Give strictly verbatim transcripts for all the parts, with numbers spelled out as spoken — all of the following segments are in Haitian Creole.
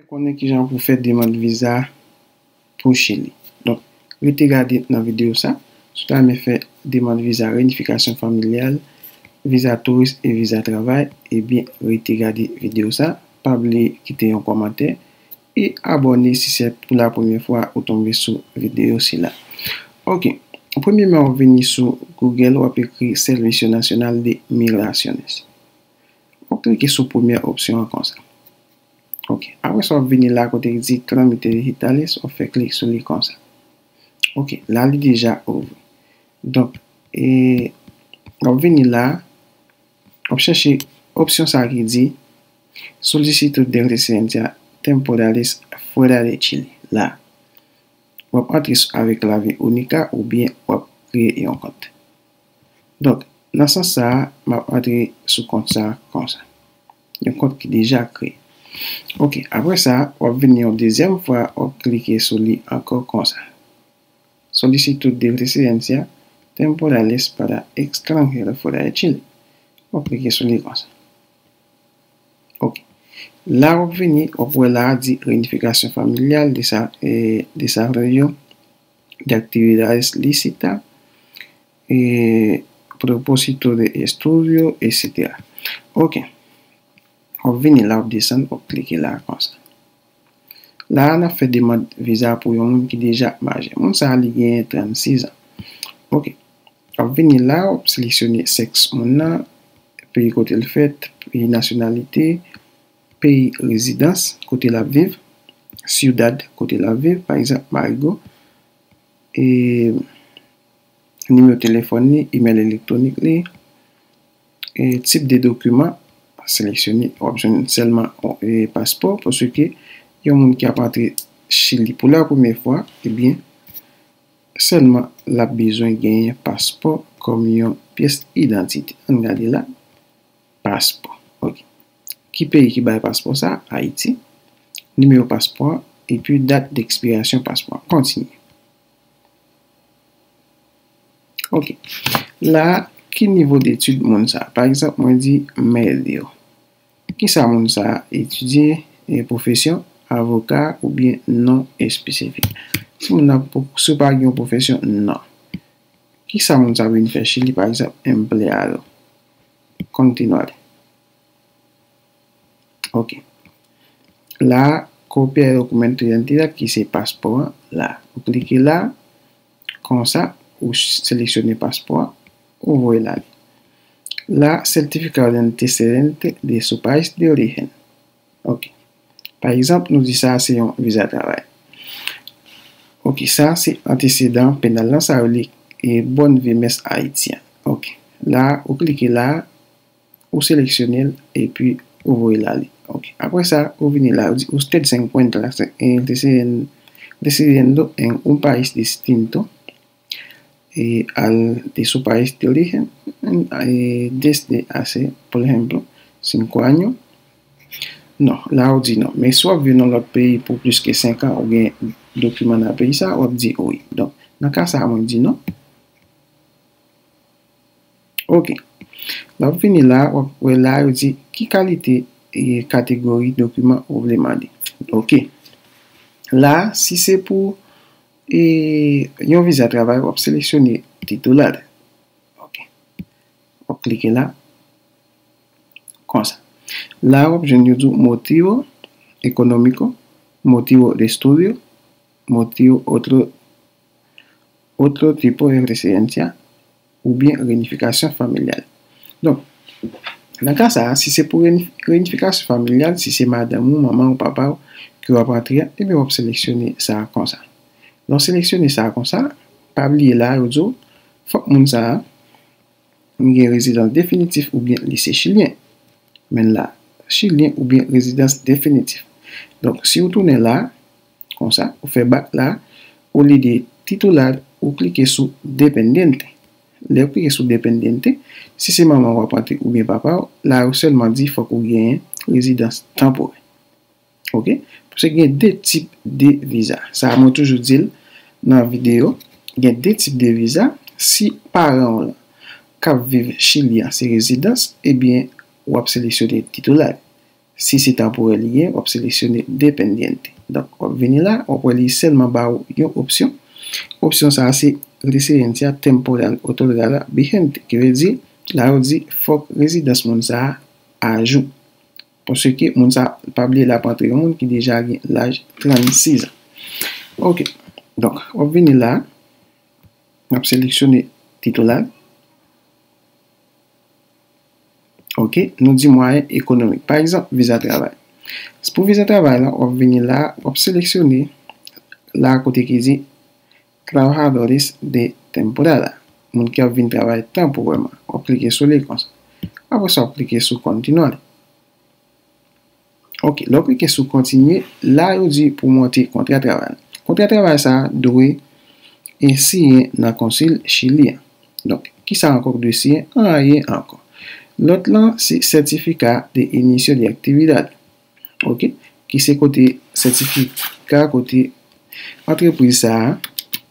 Konnen kijan pou fè demann viza pou Chili. Donk, rete gade nan videyo sa. Si w ta renmen fè demann viza reyinifikasyon familyal, viza touris e viza travay, ebyen, rete gade videyo sa. Pa bliye kite yon kòmantè e abòne si se pou la premyè fwa ou tonbe sou videyo sila. Ok, premyèman, w ap vini sou Google, w ap ekri Servicio Nacional de Migraciones. W ap klike sou premyè opsyon an konsa. Ok, apre sa, w ap vini la kote ki di Trámites Digitales, w ap fè klik sou li konsa. Ok, la li deja ouvri. Donk, e, w ap vini la, w ap chèche opsyon sa ki di Solicitud de Residencia Temporales Fuera de Chile. La, w ap antre avèk clave única oubyen w ap kreye yon kont. Donk, nan sans sa a, m ap antre sou kont sa a konsa. Yon kont ki deja kreye. Ok, apre sa, w ap vini yon dezyèm fwa, w ap klike sou li ankò konsa. Solicitud de residencia temporales para extranjeros fuera de Chile. W ap klike sou li konsa. Ok. La w ap vini, w ap wè la a di reunificación familiar, desa, eh, desarrollo de actividades lícitas, eh, propósito de estudio, etcetera. Ok. W ap vini la, w ap desann, w ap klike la konsa. La a, n ap fè demann viza pou yon moun ki deja majè. Moun sa a, li genyen trannsis an. Ok. W ap vini la, w ap seleksyone sèks moun nan, peyi kote l fèt, peyi nasyonalite, peyi rezidans, kote l ap viv, ciudad, kote l ap viv, pa egzanp, Marigot, e nimewo telefòn li, imèl elektwonik li, e tip de dokiman, seleksyone, w ap jwenn sèlman, e, paspò, paske yon moun ki ap antre Chili pou la premyè fwa, ebyen, sèlman l ap bezwen genyen paspò kòm yon pyès idantite. Ann gade la, paspò. Ok. Ki peyi ki bay paspò sa? Ayiti. Nimewo paspò an, epi dat dekspirasyon paspò an. Kontinye. Ok. La, ki nivo detid moun sa? Pa egzanp, mwen di medio. Kisa moun sa a etidye? E pwofesyon, avoka oubyen non espesifik? Si moun nan, si w pa gen yon pwofesyon, non. Kisa moun sa a vin fè Chili, pa egzanp, empleado? Continuar. Ok. La, copia de documento de identidad, ki se paspò an, la. Ou klike la, konsa, ou seleksyone paspò an, ou voye l ale. La, certificado de antecedente de su país de origen. Ok. Pa egzanp, nou di sa se yon viza travay. Ok, sa se antesedan penal lan, sa yo li e Bonne Vieillesse Haïtienne. Ok. La, ou klike la, ou seleksyone l, epi ou voye l ale. Ok. Apre sa, ou vini la, ou di, usted se encuentra en, en, residiendo en un país distinto, eh, al de su país de origen, eh, desde hace, por ejemplo, cinco años. Non, la ou di non. Men si w ap viv nan lòt peyi pou plis ke senk an, ou gen dokiman nan peyi sa, w ap di wi. Donk, nan ka sa a, mwen di non. Ok. Lè w ap vini la, w ap wè la, yo di ki kalite e kategori dokiman ou vle mande. Ok. La, si se pou e yon viza travay, w ap seleksyone titular. Ok. W ap klike la. Konsa. La, w ap jwenn yo di w motivo económico, motivo de estudio, motivo otro, otro tipo de residencia, oubyen reunificación familiar. Donk, nan ka sa a, si se pou reuni-, reunification familiale, si se madanm ou, manman ou, papa w ki w ap antre a, ebyen w ap seleksyone sa a konsa. Lè w seleksyone sa a konsa, pa bliye la, yo di w, fòk moun sa a li gen rezidans definitif oubyen li se chilyen. Men la, chilyen oubyen rezidans definitif. Donk, si w tounen la, konsa, ou fè bak la, olye de titular, ou klike sou dependiente. Lè w klike sou dependiente, si se manman w ap antre oubyen papa w, la yo sèlman di fòk ou genyen rezidans tanporè. Ok? Paske gen de tip de viza. Sa a mwen toujou di l nan videyo, gen de tip de viza. Si paran w lan k ap viv Chili an se rezidans, ebyen, w ap seleksyone titular. Si se tanporè li ye, w ap seleksyone dependiente. Donk, w ap vini la, w ap wè li sèlman ba ou yon opsyon. Opsyon sa a se residencia temporal otorgada vigente, ki vle di, la yo di fòk rezidans moun sa a ajou. Paske moun sa, pa bliye, l ap antre yon moun ki deja gen laj trannsis an. Ok. Donk, w ap vini la, n ap seleksyone titulal. Ok, nou di mwayen ekonomik. Pa egzanp, viza travay. Pou viza travay la, w ap vini la, w ap seleksyone la kote ki di trabajadores de temporada, moun ki ap vin travay tanporèman. W ap klike sou li konsa. Apre sa, w ap klike sou kontinye. Ok, lè w klike sou kontinye, la yo di pou monte kontra travay. Kontra travay sa a dwe e siyen nan konsil Chili an. Donk, kisa ankò ki dwe siyen? Anyen ankò. Lòt lan, se certificado de inicio de actividad. Ok, ki se kote sètifika kote antrepriz sa a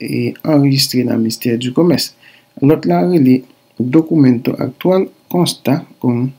e anrejistre nan ministè di komès. Lòt la rele documento actual consta con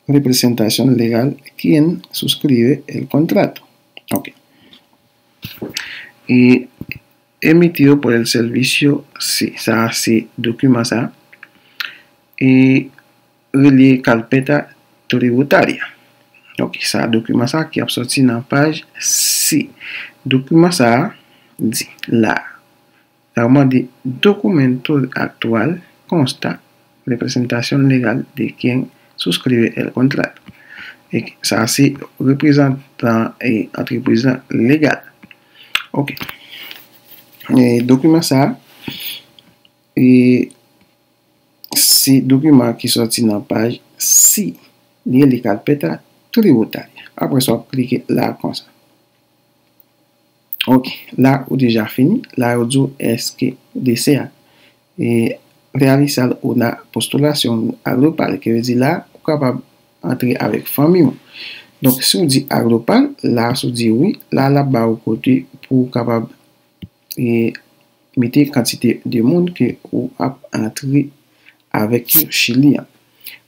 representación legal quien suscribe el contrato. Ok. E emitido por el servicio, se, sa a se dokiman sa a. E rele carpeta tributaria. Ok, sa dokiman sa a ki ap soti nan paj C. Dokiman sa a di la. Sa yo mande documento actual consta representación legal de quien suscribe el contrato. E sa se reprezantan e antrepriz la legal. Ok. E dokiman sa a, e se dokiman ki soti nan paj C. Li rele carpeta tributaria. Apre sa, w ap klike la konsa. Ok, la ou deja fini. La yo di w èske w desea e realizar una postulación agrupal, ki vle di la ou kapab antre avèk fanmi w. Donk, si w di agrupal, la si w di wi, la l ap ba ou kote pou w kapab e mete kantite de moun ke ou ap antre avèk yo Chili an.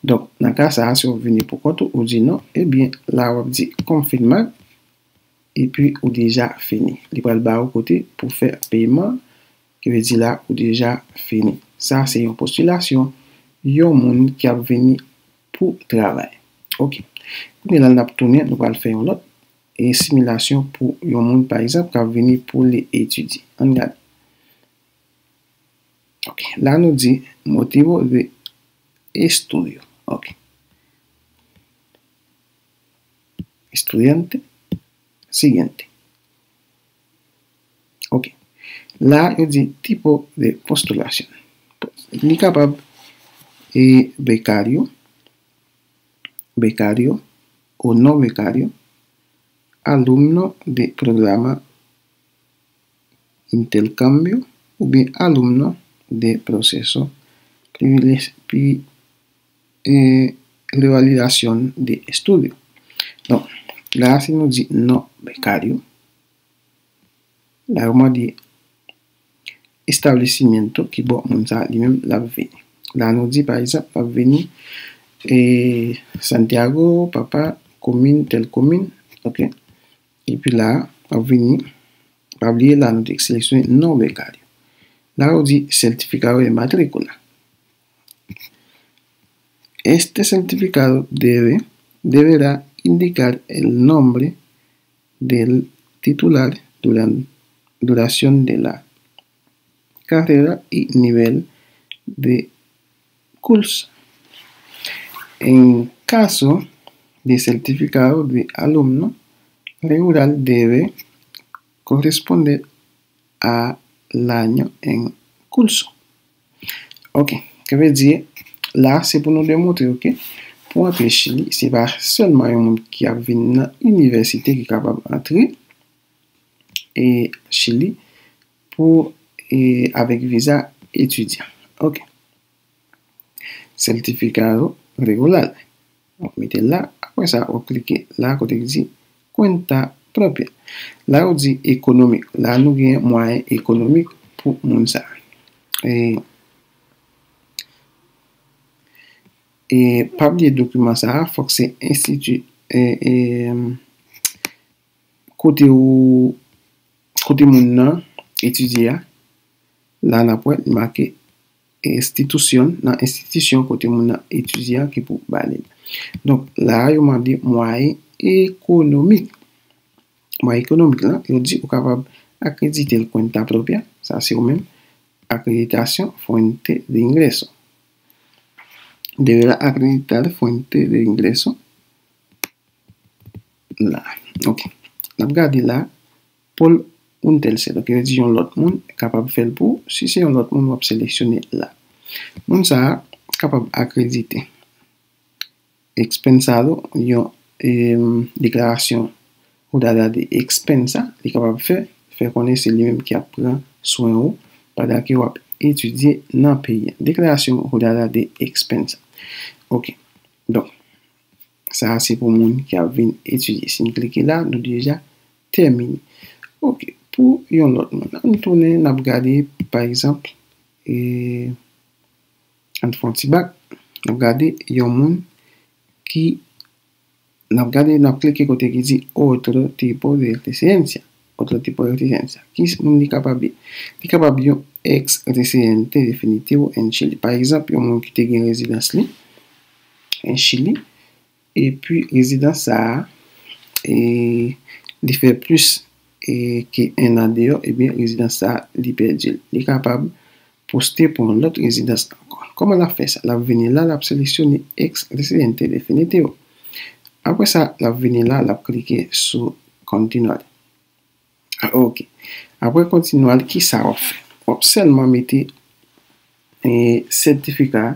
Donk, nan ka sa a, si w vini pou kont ou, ou di non, ebyen, la w ap di confirmar, epi ou deja fini. Li pral ba ou kote pou fè peman, ki vle di la ou deja fini. Sa se yon postilasyon yon moun ki ap vini pou travay. Ok. Kounye la, n ap tounen, nou pral fè yon lòt e similasyon pou yon moun, pa egzanp, k ap vini pou li etidye. Ann gade. Ok. La, nou di motivo de estudio. Ok. Estudiante siguiente. Ok. La, yo di tipo de postulación. Li kapab e becario, becario o no becario, alumno de programa intercambio oubyen alumno de proceso privilegiado e revalidación de estudio. Donk, la, si nou di no becario, la yo mande establecimiento ki bò moun sa li menm l ap vini. La, nou di, pa egzanp, l ap vini e Santiago, papa, komin, tèl komin, ok. Epi la, l ap vini, pa bliye la, nou te seleksyone no becario. La, yo di certificado de matrícula. Este certificado debe, deberá indicar el nombre del titular, duran-, duración de la carrera y nivel de curso. En caso de certificado de alumno regular debe corresponder al año en curso. Ok, sa vle di, la, se pou nou demontre, ok, pou antre Chili, se pa sèlman yon moun ki ap vin nan inivèsite ki kapab antre e Chili pou, e avèk viza etidyan. Ok. Certificado regular. W ap mete l la. Apre sa, w ap klike la kote ki di cuenta propia. La, yo di ekonomik. La, nou gen mwayen ekonomik pou moun sa. E, e pa bliye dokiman sa a, fòk se enstiti-, e, e, kote ou, kote moun nan etidye a, la n ap wè li make enstitisyon, nan enstitisyon kote moun nan etidye a ki pou ba li. Donk, la a yo mande mwayen ekonomik. Mwayen ekonomik lan, yo di ou kapab akredite l cuenta propia, sa se ou menm, acreditación fuente de ingreso. Dewe la acreditar fuente de ingreso. La. Ok. N ap gade la, por un tercero, ki vle di yon lòt moun kapab fè l pou ou. Si se yon lòt moun, w ap seleksyone la. Moun sa a kapab akredite expensado, yon, em, deklarasyon rodada de expensa, li kapab fè, fè konnen se li menm ki ap pran swen ou pandan ke w ap etidye nan peyi a. Deklarasyon rodada de expensa. Ok. Donk, sa a se pou moun ki ap vin etidye. Si n klike la, nou deja tèmine. Ok, pou yon lòt moun, ann tounen, n ap gade, pa egzanp, e, ann fè yon ti bak, n ap gade yon moun ki, n ap gade, n ap klike kote ki di otro tipo de residencia. Otro tipo de residencia. Ki moun li kapab ye? Li kapab yon ex residente definitivo en Chile. Pa egzanp, yon moun ki te gen rezidans li en Chili, epi rezidans sa a, e, li fè plis, e, ke en an deyò, ebyen, rezidans sa a, li pèdi l. Li kapab poste pou yon lòt rezidans ankò. Kòman l ap fè sa? L ap vini la, l ap seleksyone ex residente definitivo. Apre sa, l ap vini la, l ap klike sou continuar. Ok. Apre continuar, ki sa w ap fè? W ap sèlman mete, e, sètifika.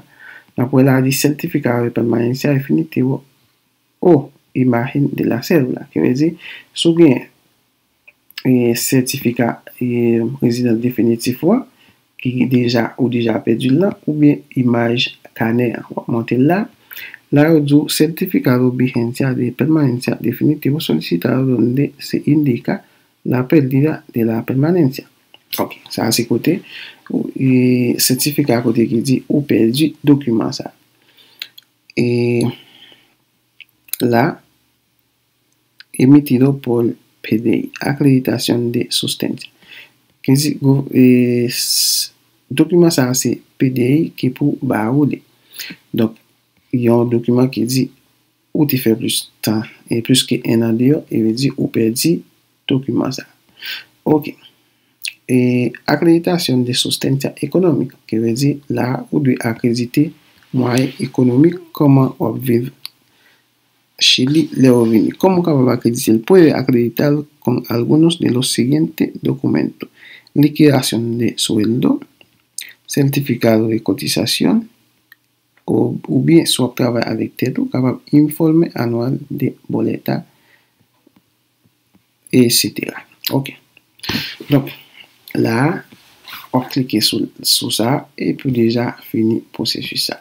N ap wè la di certificado de permanencia definitivo o imagen de la cédula. Ki vle di, si w gen, e, sètifika, e, rezidans definitif ou a, ki deja, ou deja pèdi l lan, oubyen imaj kanè a. W ap monte l la. La, yo di w certificado vigencia de permanencia definitivo solicitado donde se indica la pérdida de la permanencia. Ok, sa a se kote, e, sètifika kote ki di ou pèdi dokiman sa a. E la, emitido por P D I, acreditación de subsistencia. Ki di, gou-, e, s-, dokiman sa a se P D I ki pou ba ou li. Donk, yon dokiman ki di ou te fè plis tan, e plis ke en an deyò, e vle di ou pèdi dokiman sa a. Ok. E, acreditación de subsistencia económica, ki vle di la ou dwe akredite mwayen ekonomik, kòman w ap viv Chili lè w vini. ¿Cómo capaz acreditar? Puede acreditar con algunos de los siguientes documentos: liquidación de sueldo, certificado de cotización, ou, oubyen si w ap travay avèk tèt ou, kapab informe anual de boleta, etsetera. Ok. Donk, la a, w ap klike sou, sou sa, epi w deja fini pwosesis sa.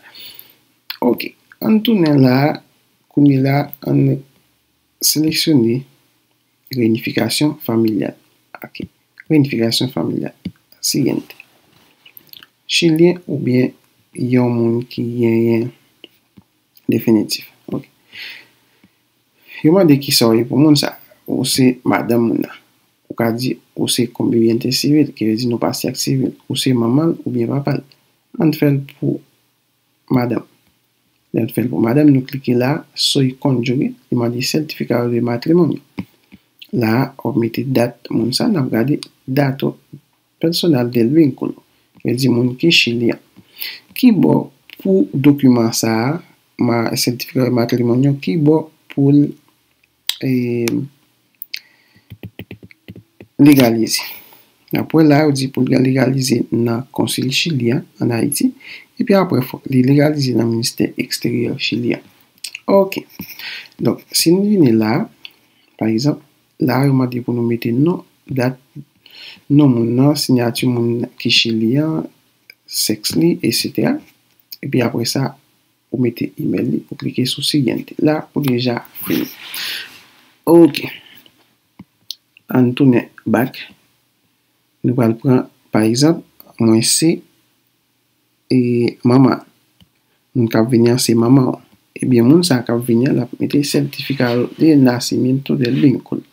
Ok. Ann tounen la a, kounye la, ann seleksyone reunificación familiar. Ok. Reunificación familiar. Siguiente. Chilyen oubyen yon moun ki genyen definitif. Ok. Yo mande kisa w ye pou moun sa. Ou se madanm moun nan. Ou ka di ou se conviviente civil, ki vle di nou pa syèk sivil. Ou se manman l oubyen papa l. Ann fè l pou madanm. Lè n fè l pou madanm, nou klike la, soy cónyuge, li mande certificado de matrimonio. La a, w ap mete dat moun sa, n ap gade dato personal del vínculo, ki vle di moun ki chilyen. Ki bò pou dokiman sa a, ma, certificado de matrimonio, ki bò pou l, e, legalize? N ap wè la, yo di pou l legalize nan konsil chilyen an Ayiti, epi apre, fòk li legalize nan ministè eksteryè chilyen. Ok. Donk, si n vini la, pa egzanp, la, yo mande pou nou mete non, dat, non moun nan, siyati moun ki chilyen, sèks li, etsetera. Epi apre sa, ou mete imèl li, ou klike sou siguiente. La, ou deja fini. Ok. Ann tounen back. Nou pral pran, pa egzanp, mwen se, e, manman. Moun k ap vini an se manman w. Ebyen, moun sa k ap vini an, l ap mete certificado de nacimiento del vínculo.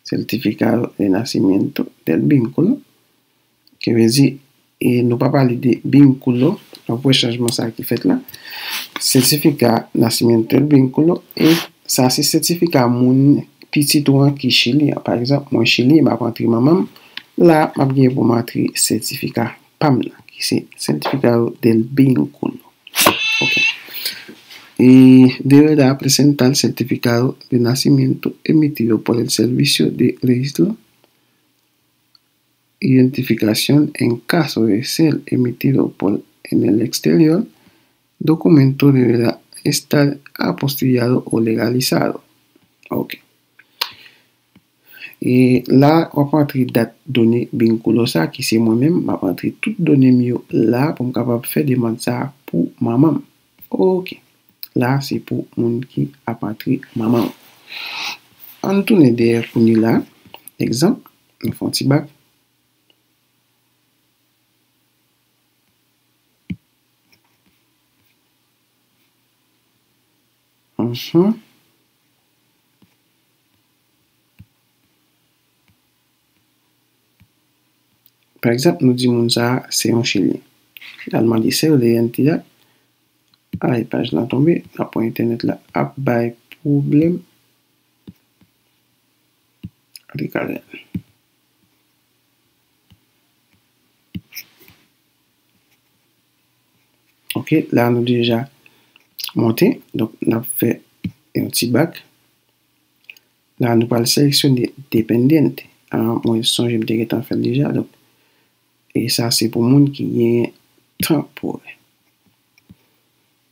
Certificado de nacimiento del vínculo. Ki vle di, e nou pa pale de vínculo, n ap wè chanjman sa ki fèt la. Certificado de nacimiento del vínculo, e sa se sètifika moun pitit ou an ki Chili an. Pa egzanp, mwen Chili, m ap antre manman m. La, m ap gen pou m antre sètifika pa m nan, ki se certificado del vínculo. Ok. Y deberá presentar el certificado de nacimiento emitido por el Servicio de Registro, Identificación en caso de ser emitido por en el exterior, documento deberá estar apostillado o legalizado. Ok. E la, w ap antre dat done vínculo sa, ki se mwen menm, m ap antre tout done m yo la pou m kapab fè demann sa pou manman m. Ok. La, se pou moun ki ap antre manman w. Ann tounen dèyè kounye la. Egzanp, nou fè yon ti bak. Mhm. Pa egzanp, nou di moun sa a se yon Chilyen. L al mande ser de identidad. Ay, paj lan tonbe. N ap wè entènèt la ap bay pwoblèm. Gade kalè. Ok, la nou deja monte. Donk, n ap fè yon ti bak. La, nou pral seleksyone dependiente. Ah, mwen sonje m te gentan fè l deja. Donk, e sa se pou moun ki genyen tanporè.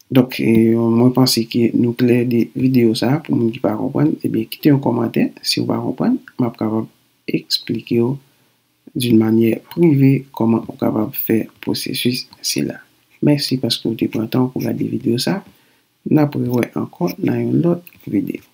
Donk, e, mwen panse ke nou klè de videyo sa a. Pou moun ki pa konprann, ebyen, kite yon kòmantè. Si w pa konprann, m ap kapab eksplike w d'une manière privée kòman ou kapab fè pwosesis sila. Mèsi paske w te pran tan pou gade videyo sa. N ap rewè ankò nan yon lòt videyo.